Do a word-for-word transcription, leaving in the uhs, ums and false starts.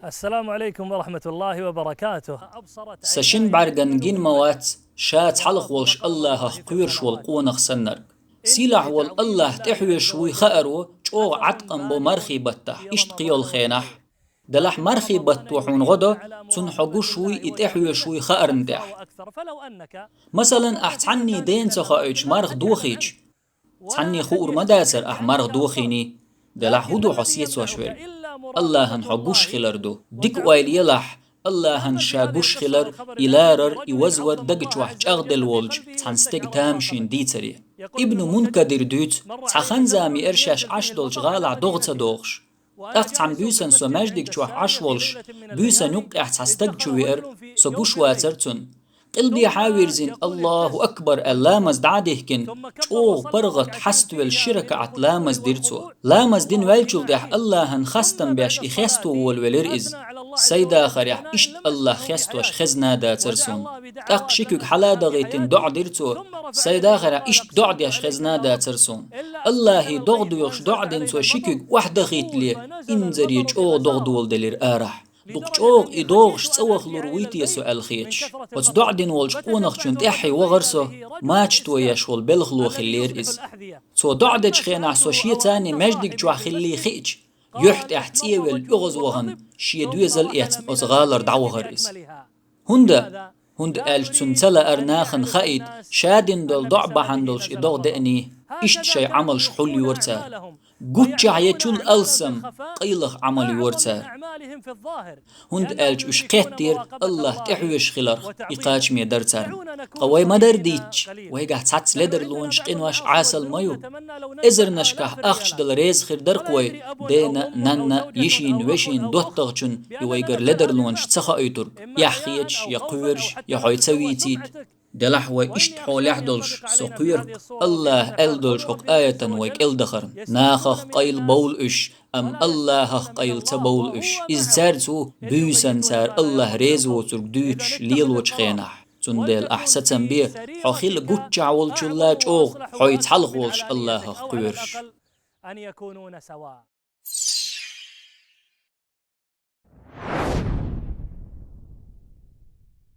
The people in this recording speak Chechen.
السلام عليكم ورحمة الله وبركاته. Са шин бӀарган гин ма вац ша цхьалха волуш АллахӀах кхоьруш волу къонах саннарг. Сийлахь волу АллахӀ тӀехьоьжуш вуй хааро чӀогӀа Ӏаткъам бо мархий баттахь, иштта кхийолу хенахь. Делахь мархий батто хьуна гӀо до, цунна хьо гуш вуй, и тӀехьоьжуш вуй хаарна тӀехь. Масалан, ахь цхьанний дена ца хоуьйтуш марха дохийча, цхьанне хуур ма дацара ахь марха дохийний, делахь хӀун ду хьо сецош верг? АллахӀан хьо гуш хилар ду. Дика ойла елахь, АллахӀан ша гуш хилар, и ларар, и вазвар даг чохь чӀагӀделла волчу цхьана стеган тамашийна дийцаре. Ибн Мункадир дуьйцу, цхьа хан-зама еара шаьш Ӏаш долчу гӀалахь догӀа ца дохуш. ТӀаккха цхьана буьйсанна со маьждиг чохь Ӏаш волуш, буьйсан юккъехь цхьа стаг чу веара, со гуш вацара цунна. Къилбехьа а вирзина, «Аллаху акбар» аьлла, ламаз дӀа а дихкина, чӀогӀа паргӀат хьаставелла ши ракаӀат ламаз дира цо. Ламаз дина ваьллачул тӀаьхьа АллахӀан хастам беш и хесто волавелира иза. Сайн дахарехь иштта АллахӀ хестош хезна а дацара суна. ТӀаккха ши куьг хьала а дахийтина доӀа дира цо. Сайн дахарехь иштта доӀа деш хезна а дацара суна. АллахӀе догӀа доьхуш доӀа дина цо ши куьг охьадахийтале, инзаре чӀогӀа догӀа доладелира арахь. Дукха чӀогӀа и догӀуш цӀа вахалур вуй те со аьлла хеташ. Оцу доӀа дина волчу къонахчунна тӀаьхье вахара со, мачто еш волу белхало хиллера иза. Цо доӀа дечу хенахь со шен царний маьждиг чохь хиллий хиъча, юьхь тӀехь цӀе а велла оьгӀазвахана, шен доьзал а эцна оцу гӀалара дӀавахара иза. ХӀунда? ХӀунда аьлча цунна ца лаьара нахана хаийта, ша дина долу доӀа бахьана долуш и догӀа деаний, иштта шайн Ӏамалш хьулйора цара. Гуччахь ечул алссам, къайлаха Ӏамал йора цара. ХӀунда аьлча уьш кхеттера АллахӀ тӀехьоьжуш хиларх, и кхачаме дара царна. Ткъа вай ма-дарра дийцча, вайгахь цхьацца ледарлонаш, къинош, Ӏасал ма ю. Эзарнашкахь ахча дала реза хир дара-кх вай, дена а, нанна а, йишина, вешина, доттагӀчунна и вайгара ледарлонаш ца хоуьйтург, эхь хеташ я кхоьруш, я хьой ца вийцийта. Делахь вай иштта хьолехь долуш, со кхоьру-кх АллахӀа аьлла долчу хӀокху аятан вай кӀелдахарна. Нахах къайла бовла уьш, амма АллахӀах къайла ца бовла уьш. Иза цаьрца ву, буьйсанна цара АллахӀ реза воцург дуьйцуш лелочу хенахь. Цундела ахь сацам бе, хьо хила гуччахь волчулла чӀогӀа, хьой цхьалха волуш АллахӀах кхоьруш.